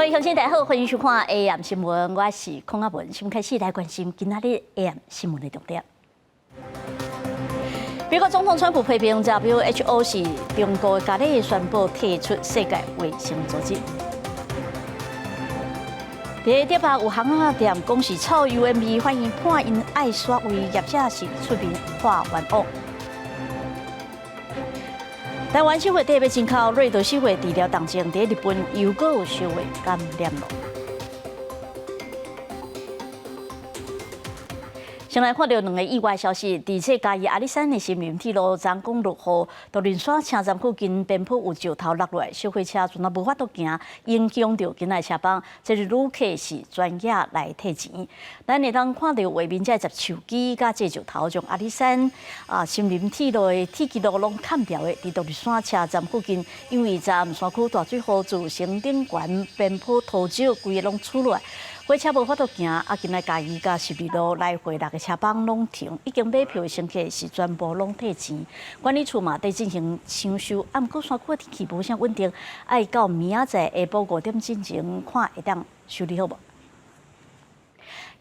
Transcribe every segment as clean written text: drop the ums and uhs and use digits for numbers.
位鄉親大家好，歡迎收看 AM 新聞，我是孔阿文。先開始來關心今仔日 AM 新聞的重點。美國總統川普批評 WHO 是中國共你宣布退出世界衛生組織。佇竹北有烘仔店講是臭油的味，發現判𪜶愛煞位業者是出面喊冤枉。台灣社會底欲進口瑞德西韋治療重症，佇日本又閣有小話感染囉。先來看著兩个意外消息，佇這嘉義阿里山的森林鐵路昨昏落雨，獨林山車站附近邊坡有石頭落來，小貨車陣仔無法度行，影響著今仔車班，這个旅客是專業來退錢。咱會當看著畫面，這十手機佮這石頭將阿里山啊森林鐵路的鐵軌路攏砍掉的，佇獨林山車站附近，因為昨暗山區大水雨造成頂懸邊坡土石規个攏出來。火車無法度行，啊！今仔嘉義佮十二路來回六个車班攏停，已經買票的乘客是全部攏退錢。管理處嘛佇進行搶修，啊，毋過山區的天氣無啥穩定，愛到明仔載下晡5點進前看會當修理好無？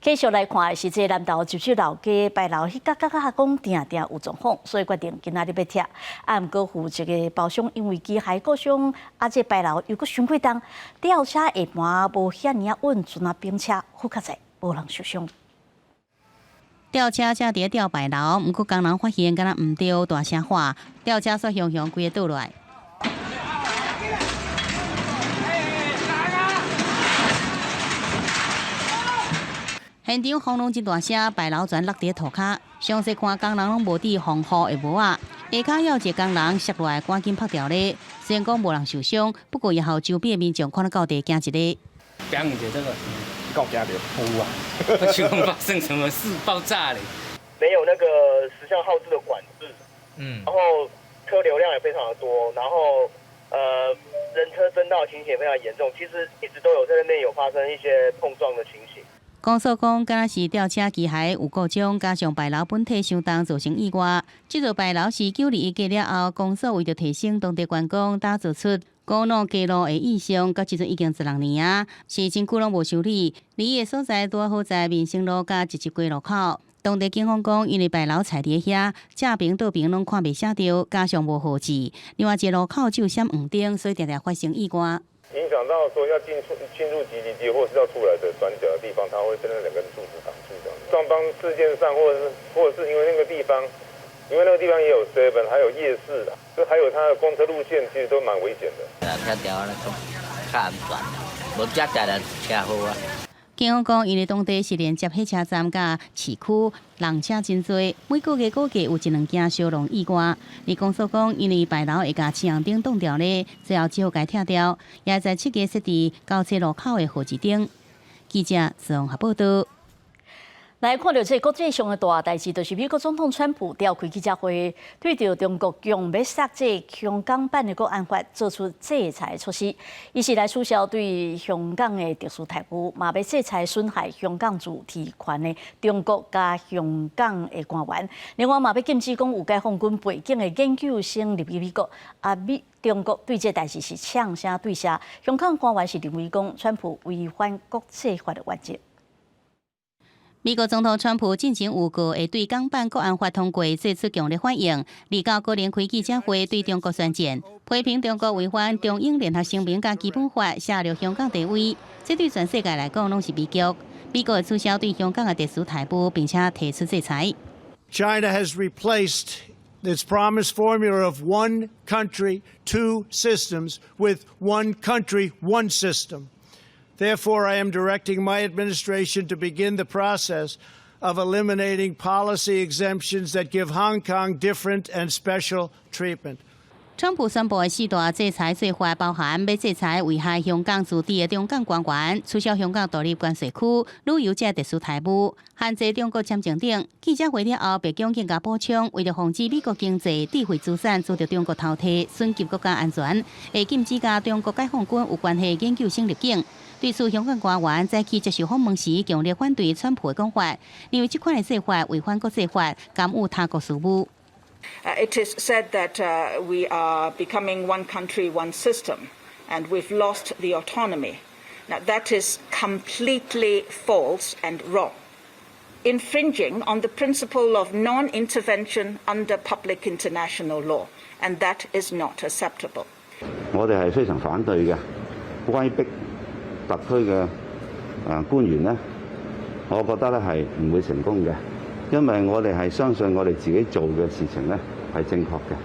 繼續來看的是這南投集水老街牌樓，彼角角仔講定定有狀況，所以決定今仔日欲拆。啊，毋過負責的包商因為機械故障，啊，這牌樓又閣傷過重，吊車下盤無遐爾仔穩，賰仔崩車，好佳哉無人受傷。吊車正佇吊牌樓，毋過工人發現敢若毋對，大聲喊，吊車煞雄雄規个倒落來。現場轟隆真大聲，牌樓全落佇塗跤。詳細看工人攏無戴防護的帽仔，下跤有一个工人摔落來，趕緊拍掉咧。雖然講無人受傷，不過也予周邊的民眾看了到底驚一个。驚一下這個，夠驚著？有啊，我想講發生什麼事爆炸咧？沒有那個時效號誌的管制，然後車流量也非常的多，然後人車爭道情形也非常嚴重。其實一直都有在那邊有發生一些碰撞的情形。公所講，敢若是吊車機械有故障，加上牌樓本體傷重，造成意外。這座牌樓是9·21過了後，公所為著提升當地觀光，打造出古老街路的意象，到這陣已經16年啊，是真久攏無修理。離伊的所在拄好在民生路佮集集街路口。當地警方講，因為牌樓踩佇遐，正爿倒爿攏看袂啥著，加上無號誌，另外一個路口只有閃黃燈，所以定定發生意外。影響到說要進出進入集集街或是要出來的轉角的地方，它會被那兩根柱子擋住。這樣，雙方事件上，或者是因為那個地方，因為那個地方也有 seven，還有夜市，就還有它的公車路線，其實都蠻危險的。啊，拆掉咧，較安全，無拆掉就車禍啊。警方講，因為當地是連接火車站佮市區，人車真濟，每個月估計有一兩件小挵意外。而公所講，因為牌樓會共青紅燈擋掉咧，最後只好共拆掉，也在7月設置交叉路口的號誌燈。記者綜合報道。來看著這國際上的大代誌，就是美國總統川普召開記者會，對著中國強欲殺這香港版的國安法做出制裁措施，伊是來取消對香港的特殊待遇，嘛欲制裁損害香港自治權的中國佮香港的官員。另外嘛欲禁止講有解放軍背景的研究生入去美國。啊，美中國對這代誌是嗆聲對聲，香港官員是認為講川普違反國際法的原則。美國總統川普進前預告會對港版國安法通過做出強烈反應，二九閣連開記者會對中國宣戰，批評中國違反中英聯合聲明佮基本法，削弱香港地位，這對全世界來講攏是悲劇。美國會取消對香港的特殊待遇，並且提出制裁。 China has replaced its promised formula of one country, two systems with one country, one system. Therefore, I am directing my administration to begin the process of eliminating policy exemptions that give Hong Kong different and special treatment. 川普宣布的四大制裁做法，包含欲制裁危害香港自治的中共官員，取消香港獨立關稅區、旅遊者特殊待遇、限制中國簽證等。記者會了後，白宮更加補充，為著防止美國經濟、智慧資產遭著中國偷提，損及國家安全，會禁止佮中國解放軍有關係研究生入境。對此，香港官員在去接受訪問時，強烈反對川普的講法，認為這款的做法違反國際法，干預他國事務。 It is said that we are becoming one country, one system, and we've lost the autonomy. Now, that is completely false and wrong, infringing on the principle of non intervention under public international law, and that is not acceptable. 我哋係非常反對嘅，威逼特區嘅官員呢，我覺得咧係唔會成功嘅，因為我哋係相信我哋自己做嘅事情咧係正確嘅。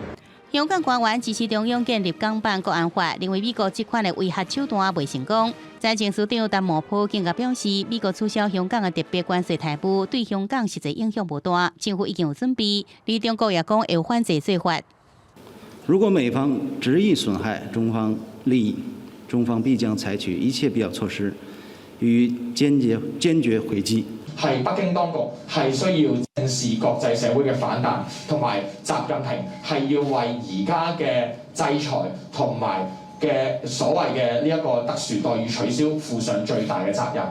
香港官員支持中央建立港版國安法，認為美國這款的威嚇手段袂成功。財政司長陳茂波更加表示，美國取消香港的特別關稅待遇，對香港實際影響無大，政府已經有準備。而中國也講會有反制做法。如果美方執意損害中方利益，中方必將採取一切必要措施，予以堅決回擊。係北京當局係需要正視國際社會嘅反彈，同埋習近平係要為而家嘅制裁同埋嘅所謂嘅呢一個特殊待遇取消負上最大嘅責任。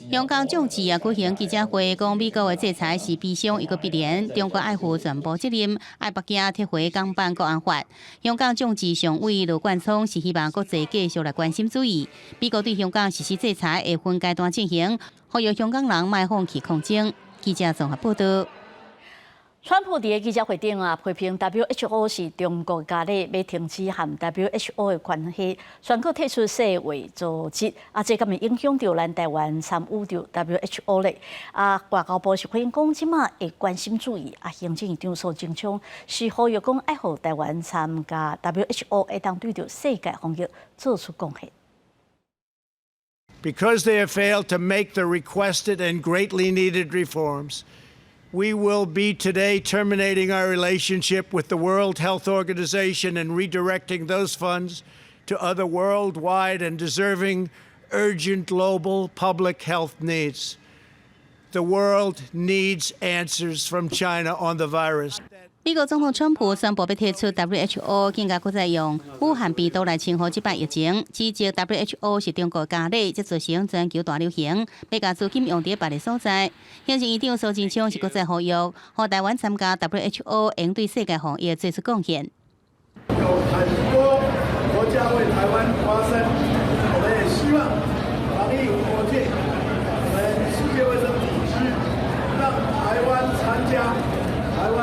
香港眾志也舉行記者會，講美國的制裁是悲傷抑閣必然，中國愛負全部責任，愛北京撤回港版國安法。香港眾志常委羅冠聰是希望國際繼續來關心注意，美國對香港實施制裁會分階段進行，呼籲香港人莫放棄抗爭。記者綜合報道。川普佇个記者會頂啊，批評 WHO 是中國家咧，欲停止和 WHO 的關係，宣告退出世衛組織，啊，這敢會影響著咱台灣參與著 WHO 咧？啊，外交部是回應講，這馬會關心注意，啊，行政院長蘇貞昌是呼籲講，愛予台灣參加 WHO，會當對著世界防疫做出貢獻。 Because they have failed to make the requested and greatly needed reforms, we will be today terminating our relationship with the World Health Organization and redirecting those funds to other worldwide and deserving urgent global public health needs. The world needs answers from China on the virus. 美國總統川普宣布欲退出 WHO，更加閣再用武漢病毒來稱呼這擺疫情，指責 WHO 是中國家咧，才造成全球大流行，欲共資金用佇別个所在。行政院長蘇貞昌是閣再呼籲，予台灣參加 WHO，應對世界防疫做出貢獻。有很多國家為台灣發聲，我們也希望防疫無國界，我們世界衛生組織讓台灣參加，台灣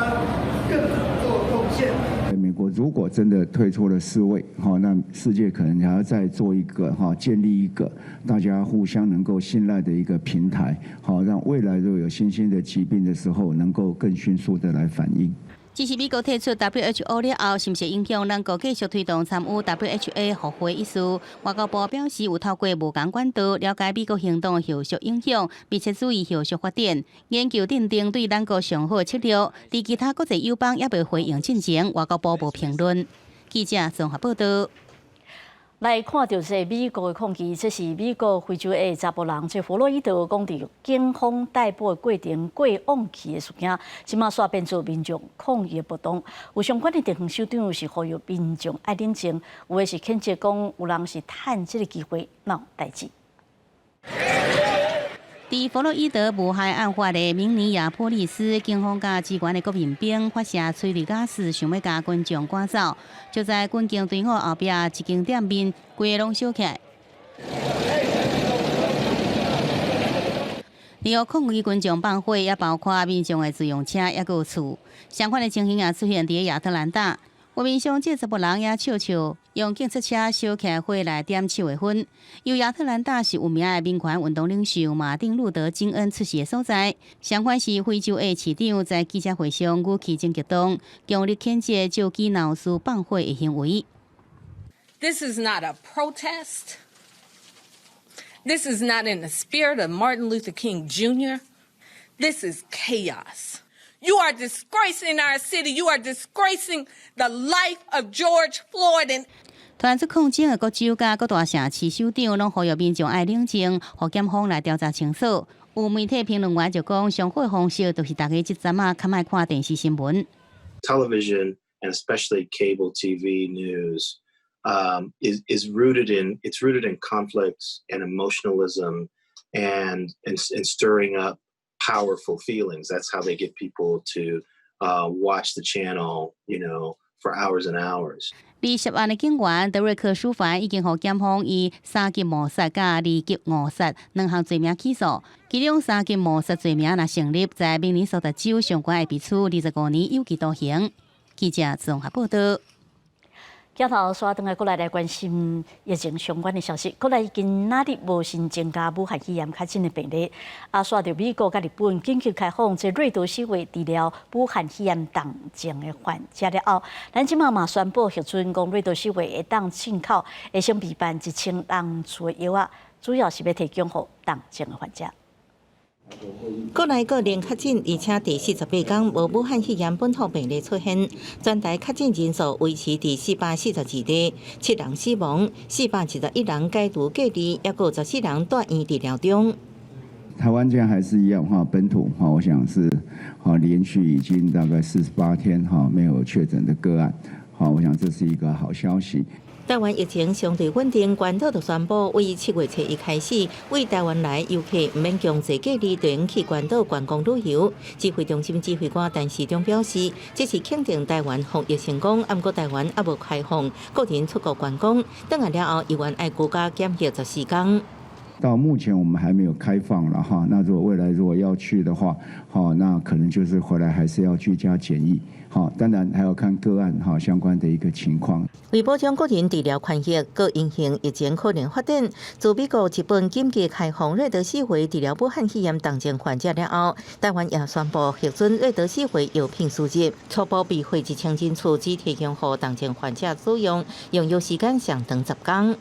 更能做貢獻。美國如果真的退出了世衛，哈，那世界可能還要再做一個哈，建立一個大家互相能夠信賴的一個平台，好，讓未來如果有新興的疾病的時候，能夠更迅速的來反應。只是美國退出 WHO 了後，是毋是影響咱國繼續推動參與 WHA 復會一事？外交部表示，有透過無仝管道了解美國行動的後續影響，密切注意後續發展，研究訂定對咱國上好的策略。佇其他國際友邦猶未回應進前，外交部無評論。記者綜合報道。來看著這美國的抗議，這是美國非洲裔查埔人，這弗洛伊德講，佇警方逮捕的過程過往去的事件，這馬煞變做民眾抗議的活動。有相關的地方首長是呼籲民眾愛冷靜，有的是譴責講有人是趁這个機會鬧代誌。佇弗洛伊德遇害案發的明尼亞波利斯，警方佮支援的國民兵發射催淚瓦斯，想欲共群眾趕走。就在軍警隊伍後壁一間店面，規个攏燒起來。然後抗議群眾放火，也包括民眾的自用車，抑閣有厝。相款的情形也出現佇亞特蘭大。畫面上，這查埔人也笑笑，用警察車燒起火來點手的薰。由亞特蘭大是有名的民權運動領袖馬丁路德金恩出世的所在。相反是非洲裔市長在記者會上語氣真激動，強烈譴責借機鬧事放火的行為。 This is not a protest. This is not in the spirit of Martin Luther King Jr. This is chaos. You are disgracing our city. You are disgracing the life of George Floyd. And 團出抗爭的各州佮各大城市首長攏呼籲民眾愛冷靜，予檢方來調查清楚。有媒體評論員就講，上好的方式就是大家這陣仔較莫看電視新聞。 Television and especially cable TV news is rooted in it's rooted in conflicts and emotionalism and stirring up powerful feelings. That's how they get people to watch the channel for hours and hours. 而涉案的警員德瑞克·舒凡已經予檢方以三級謀殺佮二級誤殺兩項罪名起訴，其中三級謀殺罪名若成立，在明尼蘇達州上懸會被處25年有期徒刑。記者綜合報道。鏡頭煞轉來閣來來關心疫情相關的消息。國內今仔日無新增加武漢肺炎確診的病例，啊，煞著美國佮日本緊急開放這瑞德西韋治療武漢肺炎重症的患者了後，咱這馬嘛宣布核准講瑞德西韋會當進口，會先備辦1000人次的藥仔，主要是欲提供予重症的患者。國內個人確診，而且第48天無武漢肺炎本土病例出現，全台確診人數維持佇442例，7人死亡，421人解除隔離，抑閣14人住院治療中。台灣現在還是一樣哈，本土哈，我想是哈連續已經大概48天哈沒有確診的個案，好，我想這是一個好消息。台灣疫情相對穩定，關島就宣布，為7月初一開始，對台灣來遊客毋免強制隔離，就能去關島觀光旅遊。指揮中心指揮官陳時中表示，這是肯定台灣防疫成功，毋過台灣猶無開放個人出國觀光，轉來了後，猶原愛居家檢疫14天。到目前我們還沒有開放了哈，那如果未來如果要去的話，好，那可能就是回來還是要居家檢疫。好，當然還要看個案哈相關的一個情況。為保障個人治療權益，閣因應疫情可能發展，自美國、日本緊急開放瑞德西韋治療武漢肺炎重症患者了後，台灣也宣布核准瑞德西韋藥品輸入，初步備貨1000人次，只提供予重症患者使用，用藥時間上長10天。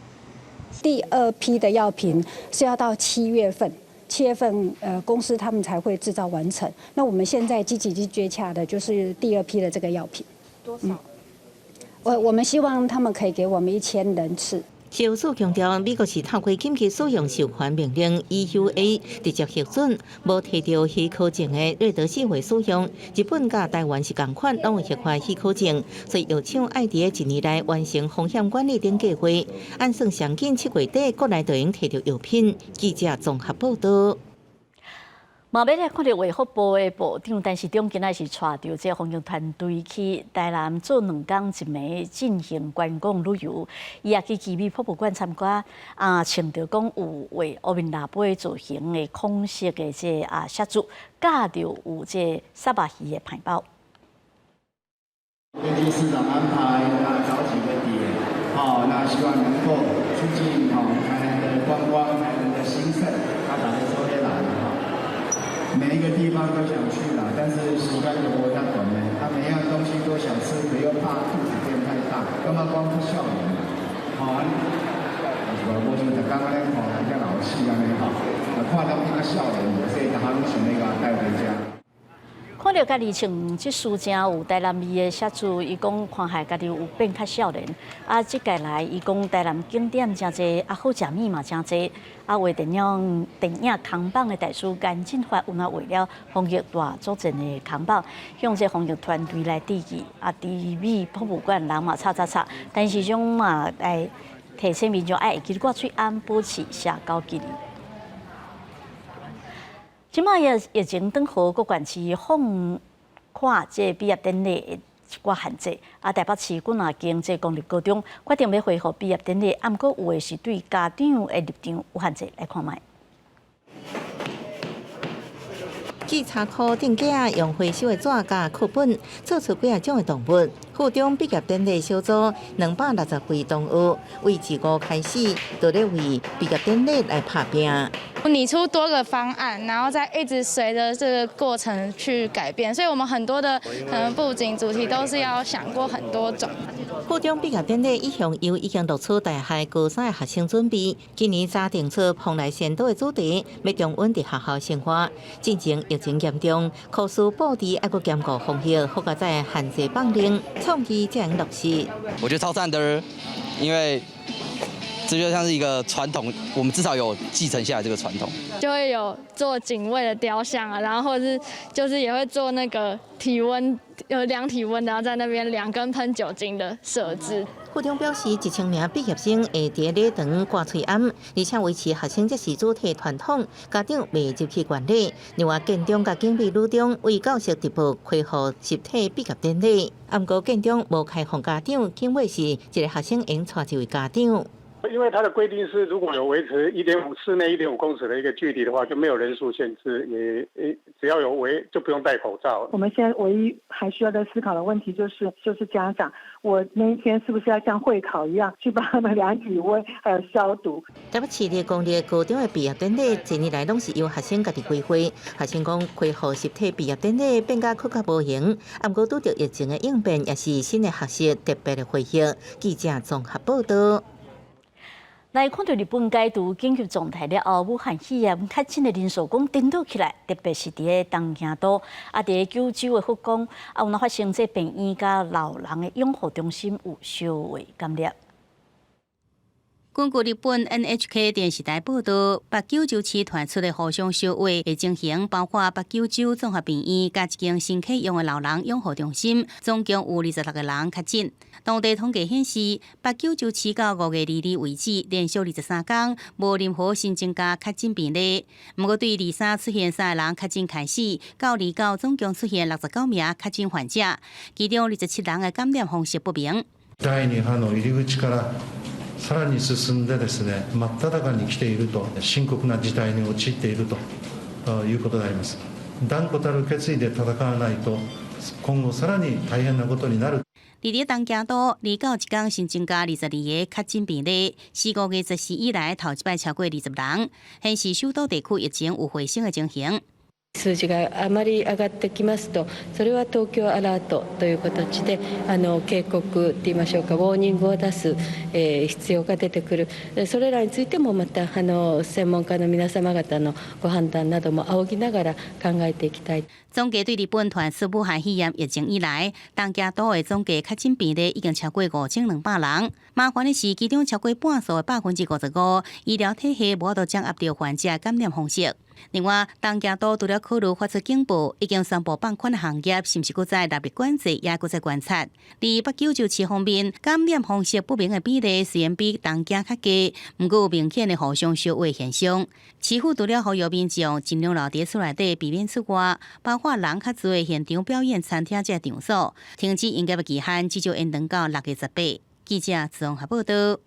第二批的藥品是要到七月份。7月份，公司他們才會製造完成。那我們現在積極去接洽的，就是第二批的這個藥品。多少？我們希望他們可以給我們1000人次。食藥署強調，美國是透過緊急使用授權命令（EUA）直接核准，無提著許可證的瑞德西韋使用。日本佮台灣是仝款，攏有核發許可證，所以藥廠愛佇一年內完成風險管理等計劃。按算上緊7月底，國內就會提著藥品。記者綜合報道。嘛，欲來看著衛福部的部長陳時中，今仔是帶著這個防疫團隊去台南做2工一暝進行觀光旅遊。伊也去奇美博物館參觀，啊，穿著講有畫烏面蜊仔造型的孔色的這個啊寫字，佮著有這個虱目魚的牌包。根據市長安排，那找幾個點，好，那希望能夠促進好台南的觀光，台南的興盛，他打的收來哈。每一個地方都想去啦，但是時間就無遐長呢。他每樣東西都想吃，可又怕肚子變太大，感覺講較少年？吼，無像逐工按呢看比較老氣按呢吼，啊，看攏比較少年，所以逐下攏想欲共帶回家。看著家己穿這束真有台南味的寫字，伊講看起來家己有變較少年。啊，這屆來伊講台南景點誠濟，啊好食物嘛誠濟。啊，畫電影電影扛棒的大師顏進發有若畫了防疫大作戰的扛棒，向這防疫團隊來致敬。啊，奇美博物館人嘛吵吵吵，但是種嘛來提醒民眾愛會記掛喙罨，保持社交距離。這擺疫疫情轉好，各縣市放寬這畢業典禮的一寡限制。啊，台北市幾若間這公立高中決定欲恢復畢業典禮，啊，毋過有的是對家長的入場有限制，來看覓。寄查箍頂架用回收的紙佮課本，做出幾仔種的動物。附中畢業典禮小組260位同學，為自五開始，就咧為畢業典禮來拍拚。擬出多個方案，然後再一直隨着這個過程去改變，所以我們很多的可能布景主題都是要想過很多種。附中畢業典禮一項由已經錄取大學高三的學生準備，今年早定出蓬萊仙島的主題，欲重溫佇學校生活。進前疫情嚴重，考試布置猶閣兼顧防疫，復加在限制放令，創意才能落實。我覺得超讚的，因為這就像是一個傳統，我們至少有繼承下來這個傳統。就會有做警衛的雕像啊，然後或者是就是也會做那個體溫，有量體溫，然後在那邊量跟噴酒精的設置。附中表示，1000名畢業生會佇禮堂掛喙罨，而且維持學生節時主題傳統，家長袂入去觀禮。另外，建中佮景美女中為教室直播恢復實體畢業典禮，毋過建中無開放家長，景美是一个學生會帶一位家長。因為它的規定是，如果有維持1.5室內1.5公尺的一個距離的話，就沒有人數限制，也只要有圍就不用戴口罩。我們現在唯一還需要在思考的問題就是，就是家長，我那一天是不是要像會考一樣去幫他們量體溫，還有消毒？台北市立公立高中的畢業典禮，近年來攏是由學生家己規劃。學生講，恢復實體畢業典禮變甲閣較無閒，毋過拄著疫情的應變，也是新的學習特別的回憶。記者綜合報道。來看著日本解除緊急狀態了後，武漢肺炎確診的人數閣顛倒起來，特別是佇个東京都，啊，佇个九州的福岡，啊，有若發生這病院佮老人的養護中心有相會感染。根據日本 NHK 電視台報道，北九州市傳出的互相相話的情形，包括北九州綜合病院佮一間新啟用的老人養護中心，總共有26個人確診。當地統計顯示，北九州市到5月22為止，連續23天無任何新增加確診病例。毋過對23出現三个人確診開始，到29總共出現69名確診患者，其中27人的感染方式不明。第二波の入り口からさらに進んでですね、真っ只中に来ていると、深刻な事態に陥っているということであります。断固たる決意で戦わないと、今後さらに大変なことになる。佇咧東京都，29一工新增加22個確診病例，是5月14以來頭一擺超過20人，顯示首都地區疫情有回升的情形。数字があまり上がってきますと、それは東京アラートという形で、警告といいましょうか、ウォーニングを出す、必要が出てくる。それらについてもまた専門家の皆様方のご判断なども仰ぎながら考えていきたい。總計對日本傳出武漢肺炎疫情以來，東京都的總計確診病例已經超過5200人。麻煩的是，其中超過半數的55%，醫療體系無法度掌握著患者感染方式。另外，東京都除了考慮發出警報，已經宣布放寬行業，是毋是閣再納入管制，也閣再觀察。佇北九州市方面，感染方式不明的比例雖然比東京較低，毋過有明顯的互相相話現象。市府除了呼籲民眾盡量留佇厝內底，避免出外，包括人較濟的現場表演、餐廳這場所，停止營業的期限至少延長到6月18。記者綜合報道。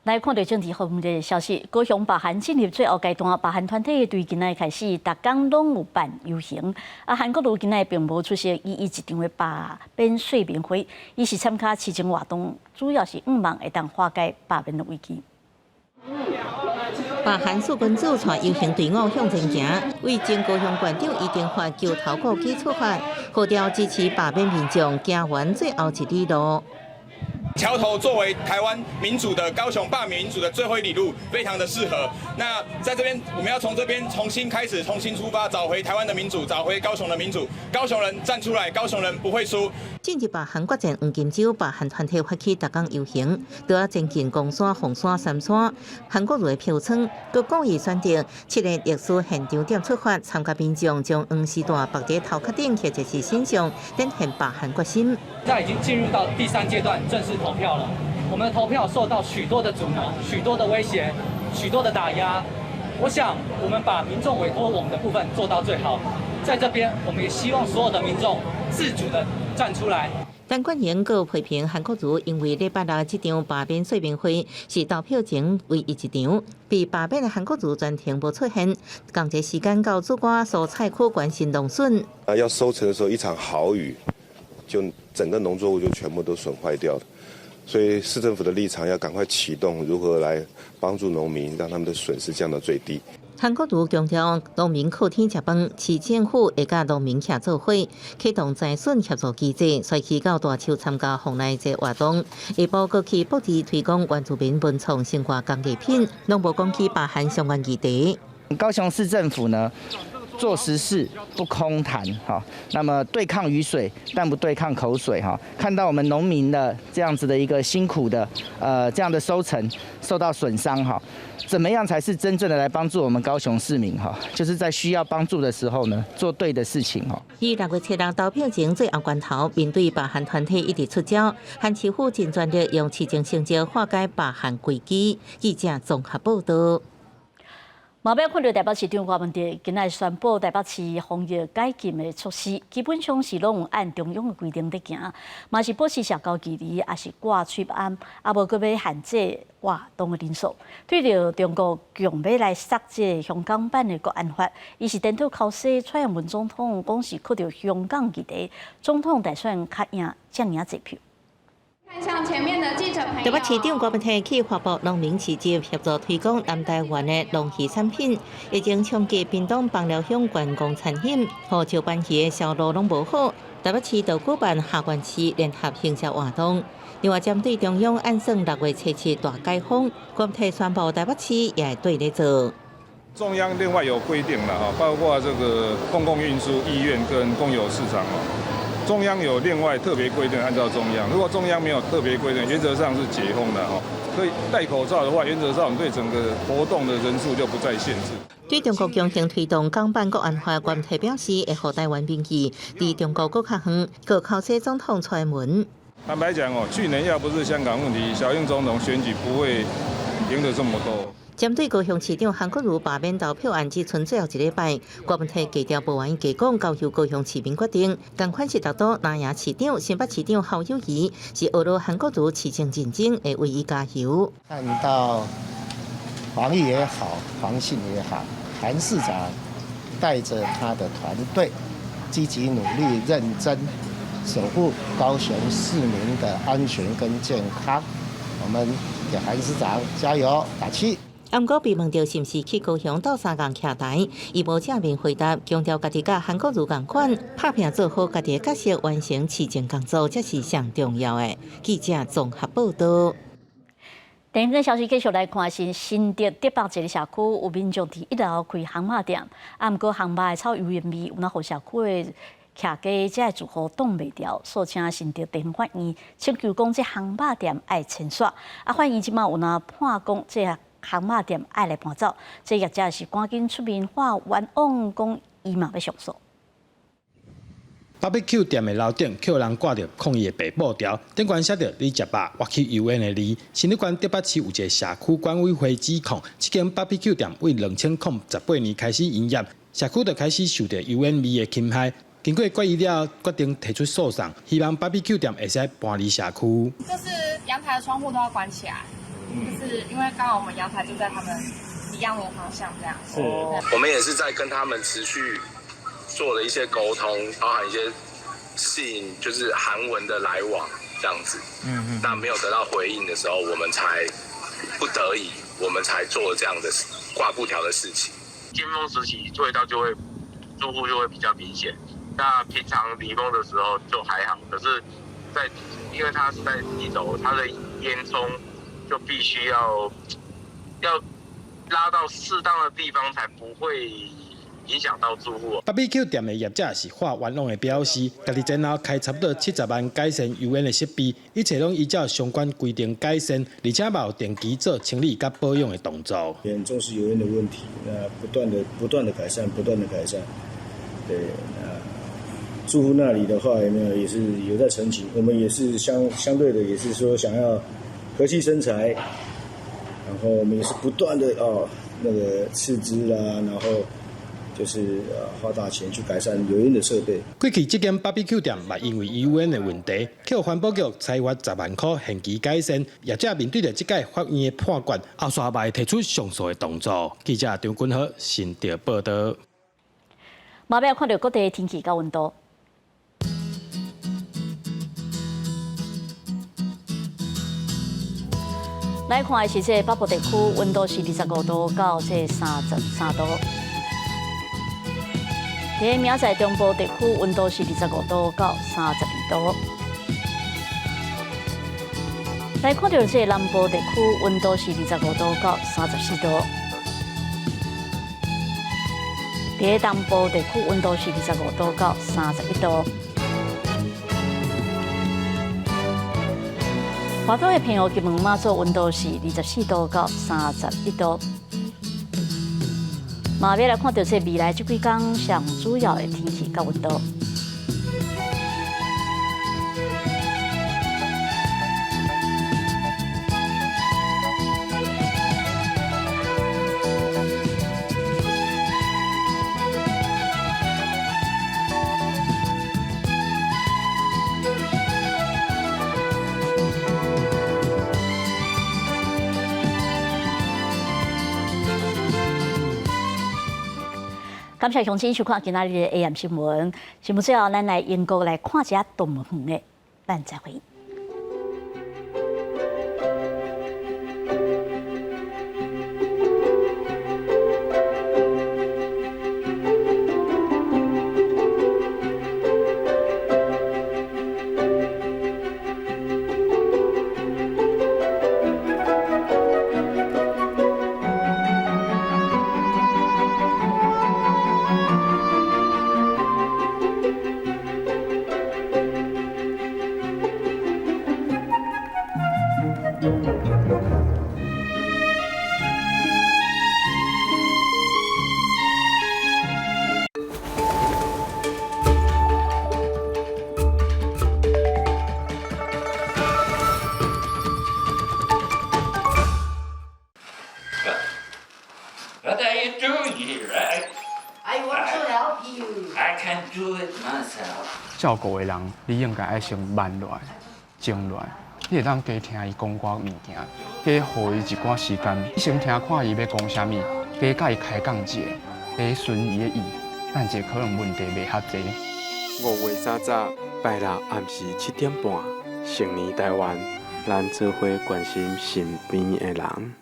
來看著政治方面的消息，高雄罷韓進入最後階段，罷韓團體對今仔開始，逐工攏有辦遊行。啊，韓國瑜今仔並無出席伊一場的罷免說明會，伊是參加市政活動，主要是向望會當化解罷免的危機。罷韓四君子帶遊行隊伍向前行，為前高雄縣長余定發橋頭鼓起出發，號召支持罷免民眾行完最後一里路。橋頭作為台灣民主的高雄罷免民主的最後一里路，非常的適合。那在這邊，我們要從這邊重新開始，重新出發，找回台灣的民主，找回高雄的民主。高雄人站出來，高雄人不會輸。進入罷韓決戰黃金週，罷韓團體發起逐工遊行，除了前進岡山、鳳山、三山，韓國瑜的票倉，閣故意選擇七个歷史現場點出發，參加民眾將黃絲帶縛佇頭殼頂，或者是身上，展現罷韓決心。現在已經進入到第三階段，正式投票了。我們的投票受到許多的阻撓、許多的威脅、許多的打壓。我想，我們把民眾委託我們的部分做到最好。在這邊，我們也希望所有的民眾自主的站出來。陳冠英閣批評韓國瑜因為禮拜六這場罷免說明會是投票前唯一一場，被罷免的韓國瑜全程無出現，仝一時間到主管蔬菜區關心農損。啊，要收成的時候，一場豪雨，就整個農作物就全部都損壞掉了。所以市政府的立場要趕快啟動，如何來幫助農民，讓他們的損失降到最低。韓國瑜強調，農民靠天食飯，市政府會佮農民徛做伙，啟動災損協助機制，率去到大樹參加防災節活動，下晡閣去布置推廣原住民文創生活工藝品，攏無講起罷韓相關議題。高雄市政府呢，做實事不空談哈。那麼對抗雨水，但不對抗口水哈。看到我們農民的這樣子的一個辛苦的，這樣的收成受到損傷哈，怎麼樣才是真正的來幫助我們高雄市民哈？就是在需要幫助的時候呢，做對的事情哈。以6月7日投票前最後關頭，面對罷韓團體一直出招，韓市府盡全力用市政成績化解罷韓危機。記者綜合報道。嘛欲看著台北市長柯文哲今仔宣布台北市防疫解禁的措施，基本上是攏有按中央的規定佇行，嘛是保持社交距離，也是掛喙罨，啊無閣欲限制活動的人數。對著中國強欲來殺這个香港版的國安法，伊是顛倒口說蔡英文總統講是靠著香港議題，總統大選較贏遮爾仔濟票。向前面的記者朋友。台北市長柯文哲去華埠農民市集協助推廣南台灣的農漁產品，疫情衝擊屏東枋寮鄉觀光餐飲，予石斑魚的銷路攏無好。台北市就舉辦下縣市聯合行銷活動。另外，針對中央按算6月7日大解封，柯文哲宣布台北市也會綴咧做。中央另外有規定了啊，包括這個公共運輸、醫院跟公有市場哦。中央有另外特別規定，按照中央。如果中央沒有特別規定，原則上是解封的哈。可以戴口罩的話，原則上我們對整個活動的人數就不再限制。對中國強行推動港版國安法，柯文哲表示會予台灣民意佇中國閣較遠，閣口說總統蔡英文。坦白講哦，去年要不是香港問題，小英總統選舉不會贏得這麼多。針對高雄市長韓國瑜罷免投票案，只賰最後一禮拜，柯文哲低調無願意加講，交由高雄市民決定。仝款是大都南營市長、新北市長侯友宜，是學了韓國瑜市政認證，會為伊加油。看到防疫也好，防汛也好，韓市長帶著他的團隊，積極努力、認真守護高雄市民的安全跟健康。我們給韓市長加油打氣。毋過被問著是毋是去高雄鬥相共徛台，伊無正面回答，強調家己佮韓國瑜仝款，拍拚做好家己的角色，完成市政工作，才是上重要的。記者綜合報道。第二個消息繼續來看是新竹竹北一個社區有民眾佇一樓開烘肉店，啊，毋過烘肉的臭油煙味，有若予社區的徛家遮的住戶擋袂牢，訴請新竹地方法院請求講這烘肉店愛遷徙，啊，法院這馬有若判講這个烘肉店愛來搬走，這業者是趕緊出面發冤枉，講伊嘛欲上訴。 BBQ 店的樓頂，予人掛著抗議的白布條，頂懸寫著“你食肉，我吸油煙”的字。新竹縣竹北市有一個社區管委會指控，這間 BBQ 店對2018年開始營業，社區就開始受著油煙味的侵害。經過決議了，決定提出訴訟，希望 BBQ 店會使搬離社區。就是陽台的窗戶都要關起來。就是因為剛好我們陽台就在他們一樣的方向，這樣。是，我們也是在跟他們持續做了一些溝通，包含一些信，就是韓文的來往，這樣子。那沒有得到回應的時候，我們才不得已，我們才做了這樣的掛布條的事情。尖峰時期味道就會住戶就會比較明顯。那平常離峰的時候就還好，可是，在因為它是在一樓，它的煙囪就必須要拉到適當的地方，才不會影響到住戶。 BBQ 店的業者是發冤枉的表示，家己前後開差不多70萬改善油煙的設備，一切攏依照相關規定改善，而且嘛有定期做清理佮保養的動作。很重視油煙的問題，那不斷的不斷的改善，不斷的改善。對，那住戶那裡的話，有沒有也是有在澄清？我們也是相對的，也是說想要和氣生財，然後我們也是不斷的哦，那個斥資啦，然後就是花大錢去改善油煙的設備。過去這間 BBQ 店嘛，因為油煙的問題，予環保局裁罰10萬塊限期改善。業者面對著這擺法院的判決，後續嘛會提出上訴的動作。記者張君豪新竹報道。馬尾看著各地天氣佮溫度。來看的是這個北部地區，溫度是25度到這33度。佇明仔載中部地區，溫度是25度到32度。來看著這個南部地區，溫度是25度到34度。佇佇東部地區溫度是25度到31度。外島的澎湖金門馬祖溫度是24度到31度。嘛，欲來看著這未來這幾工上主要的天氣佮溫度。感謝鄉親收看今仔日的 AM 新聞。新聞最後，咱來英國來看一下動物園的，咱再會。 What are you doing here? I want to help you. I can do it myself. 照顧的人，你應該愛先慢落來、靜落來，你會當加聽伊講寡物件，加予伊一寡時間，你先聽看伊欲講啥物，加佮伊開講一下，加順伊的意，等者可能問題袂遐濟。5月30，拜六暗時7點半，成年台灣，咱做伙關心身邊的人。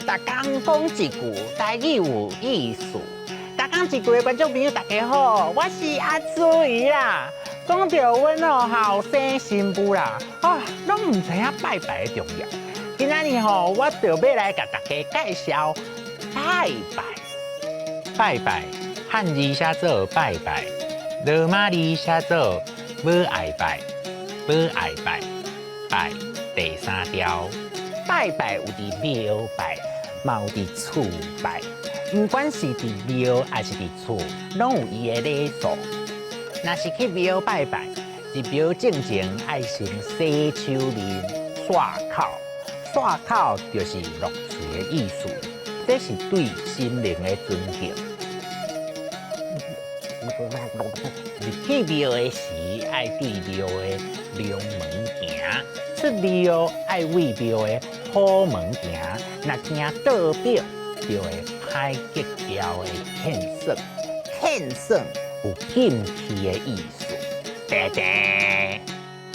逐工講一句台語有意思。逐工一句的觀眾朋友，大家好，我是阿茱萸啦。講著阮哦後生新婦啦，啊，攏毋知影拜拜的重要。今仔日吼，我就欲來共大家介紹拜拜。拜拜，漢字寫做拜拜，羅馬字寫做無愛拜，無愛拜，拜第三條。拜拜有佇廟拜，嘛有佇厝拜，毋管是佇廟抑是佇厝，攏有伊的禮數。若是去廟拜拜，入廟進前愛先洗手面、漱口，漱口就是落喙的意思，這是對神明的尊敬。入去廟的時，愛對廟的龍門行；出廟愛對廟的虎門行。若行倒壁，就會歹格調的欠算，欠算有禁忌的意思。叮叮，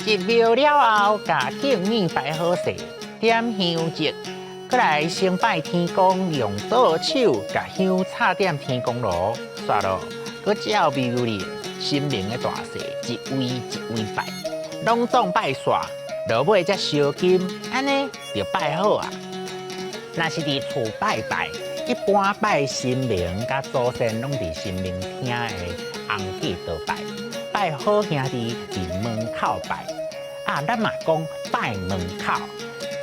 入廟了後，共敬物擺好勢，點香燭，閣來先拜天公，用左手共香插點天公爐，煞落，閣照廟裡神明的大小，一位一位拜，攏總拜煞，落尾才燒金，按呢就拜好啊。若是佇厝拜拜，一般拜神明佮祖先攏佇神明廳的紅地度拜，拜好兄弟佇門口拜。啊，咱嘛講拜門口。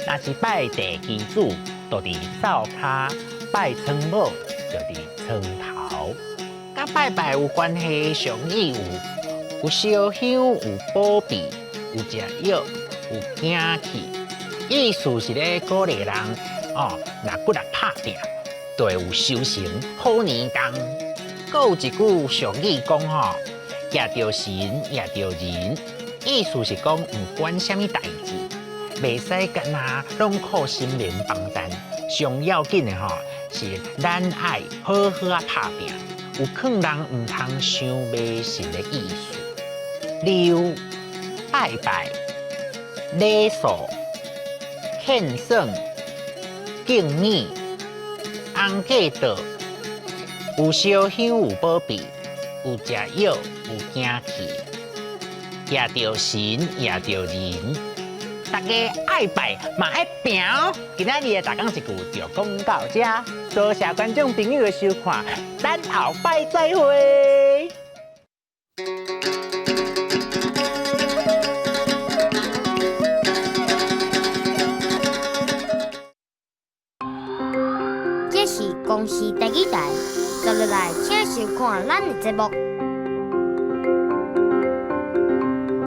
若是拜地基主，就佇灶跤；拜床母，就佇床頭。佮拜拜有關係，俗語有燒香、有保庇、有食藥、有驚氣，意思是咧鼓勵人哦，若骨力拍拚，就會有收成好年冬。閣有一句俗語講吼，蜈著神，蜈著人，意思是講毋管啥物代誌，袂使干焦攏靠神明幫贊，上要緊的吼是咱愛好好仔拍拚。有勸人毋通傷迷信的意思。例如拜拜、禮數、獻算、敬物、紅過桌、有燒香、有保庇、有食藥、有驚氣。驚著神，贏著人。大家愛拜嘛愛拚。今仔日的逐工一句就講到這，多謝觀眾朋友的收看，咱後擺再會。這是公視第二台，接落來請收看咱的節目。